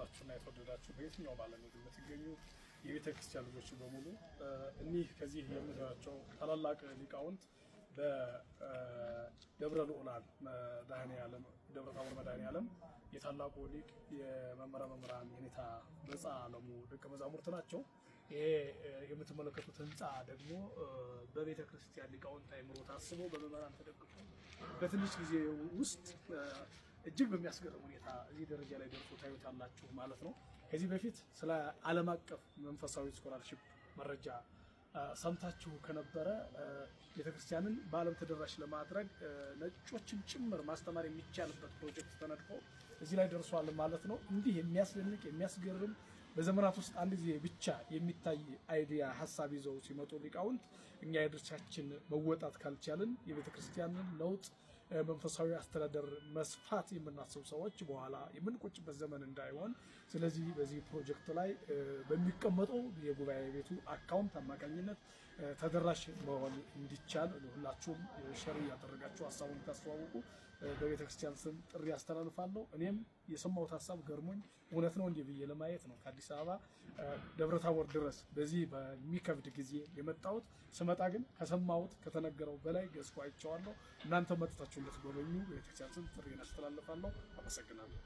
የተከበራችሁና የተወደዳችሁ በየትኛውም ዓለም የምትገኙ የቤተ ክርስቲያን ልጆች በሙሉ፣ እኒህ ከዚህ የምታዩቸው ታላላቅ ሊቃውንት በደብረ ልዑላን መድኃኔዓለም፣ ደብረ ታቦር መድኃኔዓለም የታላቁ ሊቅ የመምህረ መምህራን የኔታ መጽአ ዓለሙ ደቀ መዛሙርት ናቸው። ይሄ የምትመለከቱት ህንፃ ደግሞ በቤተ ክርስቲያን ሊቃውንት አይምሮ ታስቦ፣ በመምህራን ተደግፎ፣ በትንሽ ጊዜ ውስጥ እጅግ በሚያስገርም ሁኔታ እዚህ ደረጃ ላይ ደርሶ ታዩታላችሁ ማለት ነው። ከዚህ በፊት ስለ ዓለም አቀፍ መንፈሳዊ scholarship መረጃ ሰምታችሁ ከነበረ፣ ቤተክርስቲያንን በዓለም ተደራሽ ለማድረግ ነጮችን ጭምር ማስተማር የሚቻልበት ፕሮጀክት ተነድፎ እዚህ ላይ ደርሷል ማለት ነው። እንዲህ የሚያስደንቅ፣ የሚያስገርም፣ በዘመናት ውስጥ አንድ ጊዜ ብቻ የሚታይ idea፣ ሀሳብ ይዘው ሲመጡ ሊቃውንት፣ እኛ የድርሻችን መወጣት ካልቻልን፣ የቤተክርስቲያንን ለውጥ፣ መንፈሳዊ አስተዳደር መስፋት የምናስብ ሰዎች በኋላ የምንቆጭበት ዘመን እንዳይሆን፣ ስለዚህ በዚህ ፕሮጀክት ላይ በሚቀመጠው የጉባኤ ቤቱ account አማካኝነት ተደራሽ መሆን እንዲቻል ሁላችሁም share እያደረጋችሁ ሀሳቡን ታስተዋውቁ በቤተክርስቲያን ስም ጥሪ አስተላልፋለሁ። እኔም የሰማሁት ሀሳብ ገርሞኝ እውነት ነው እንዲህ ብዬ ለማየት ነው ከአዲስ አበባ ደብረታቦር ድረስ በዚህ በሚከብድ ጊዜ የመጣሁት። ስመጣ ግን ከሰማሁት፣ ከተነገረው በላይ ገዝፎ አይቼዋለሁ። እናንተ መጥታችሁ እንድትጎበኙ በቤተክርስቲያን ስም ጥሪ አስተላልፋለሁ። አመሰግናለሁ።